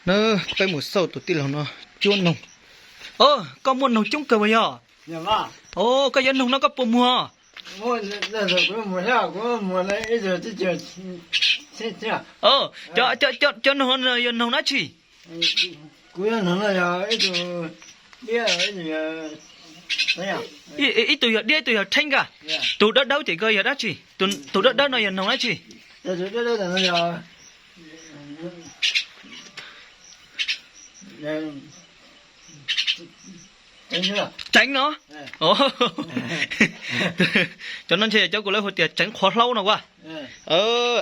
Na, peb mus xauj tus tij laug no cuab noog. Os, koj muaj noog coob kawg mas yog? Os, koj yuav noog no koj puas muag? Os, cov noog no yog noog dab tsi? Ib tug yog diab ib tug yog theeb ka. Tus dawb dawb ces koj yog dab tsi? Tus dawb dawb no yog noog dab tsi? Tseev no. Cov no ntshe yog cov kuv lawv hu tias tseev qhuav hlaub no ua.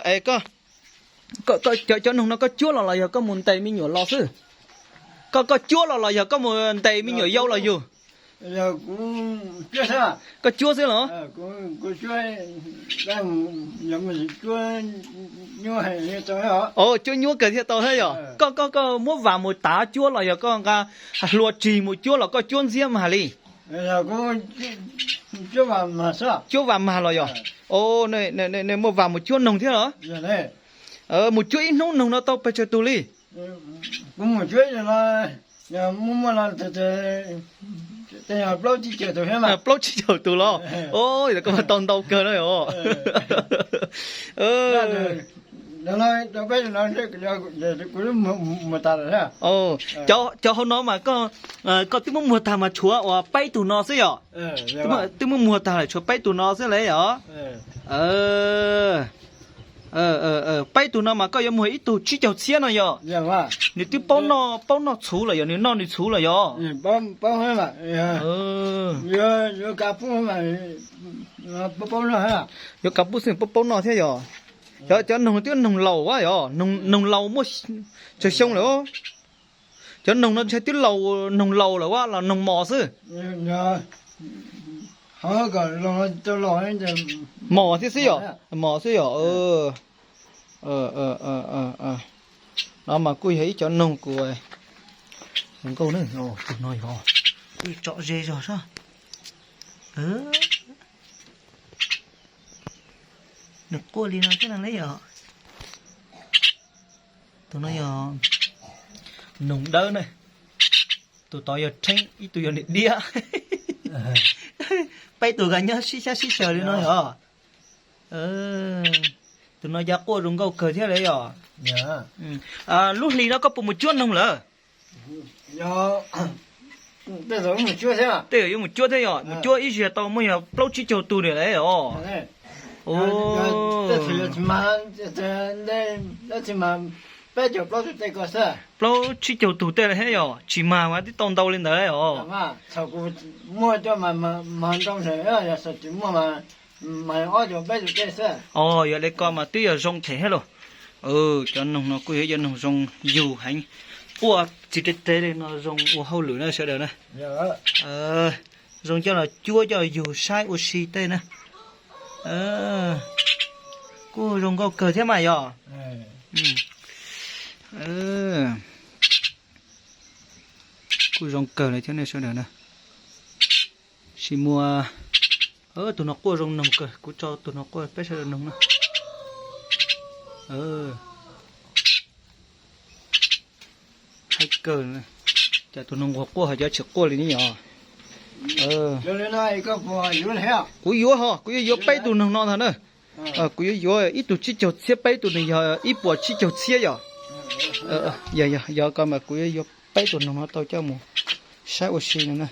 Es koj, cov noog no koj cuab los los yog koj mus ntes me nyuam los xwb? Koj, koj cuab los los yog koj mus ntes me nyuam yau los yug? Koj cuab xwb los? Os, cuab nyuaj kawg thiaj tau thiab yog? Koj, koj, koj muab vas mus tav cuab los yog koj nqa hlua tsis mus cuab los koj cuab ntxiab mag li? Cuab vas mag los yog? Os, nej muaj vas mus cuab noog thiab los? Mus cuab ib hnub noog no tau pes tsawg tus li? Plaub tsib caug tus los? Os, koj mas tau ntau kawg na os. Cov hauv no mas koj, koj twb muab muag tag mas tshuav uas peb tug no xwb yog? Twb muab muag tag lawm tshuav peb tug no xwb lauj yog? Peb tug no mas koj yuav muag ib tug tsib caug txhiab no yog? Nws twb paub noj, paub noj txhuv lawm yog? Nws noj nws txhuv lawm yog? Yuav kav pub xwb paub paub noj thiab yog? Cov, cov noog twb noog laus yog? Noog laus muaj tsawg xyoo lawm? Cov noog no ntshai twb laus, noog laus lawm los noog mos xwb? Mos thiab xwb yog? Mos xwb yog? No mas kuj yog ib cov noog kuv, nkauj na, tus no yog, kuj tsom ze zog sab. Nws quaj li no thiab no yog? Tus no yog noog dawb na. Tus tod yog theeb, ib tug yog niam diab. Peb tug nkag nyob sib xyab sib xyaw li no yog? Tus no cas quaj zoo nkauj kawg thiab lawm yog? Lub hlis no koj puas mus cuab noog lawm? Tej zaum yuav mus cuab thiab yog? Mus cuab ib zaug tau muaj yog plaub tsib caug tus lawm os. Plaub tsib caug tus tej lawm thiab yog? Tsis mag mas twb tau ntau li ntawd os. Os, yog li ko mas twb yog zoo them thiab lauj. Cov noog no kuj yog cov noog zoo yug heev. Quaj tsis tes tes li no zoo ua hauj lwm na sawv daws na. Zoo coj los cuab coj yug saib ua si tej na. Kuj zoo nkauj kawg thiab mas yog? Kuj zoo kawg li thiab nej sawv daws na. Sis muaj, tus no quaj zoo noog kawg, kuv tso tus no quaj peb sawv daws noog na. Haib kawg, cas tus no nquag quaj ho cov tsis quaj li ne yog? Kuv yuav ho, kuv yuav yuav peb tug noog no ntag na. Kuv yuav yuav ib tug tsib caug txhiab, peb tug nws yog ib puas tsib caug txhiab yog? Yog, yog ko mas kuv yuav yuav peb tug noog no tau coj mus saib ua si no na.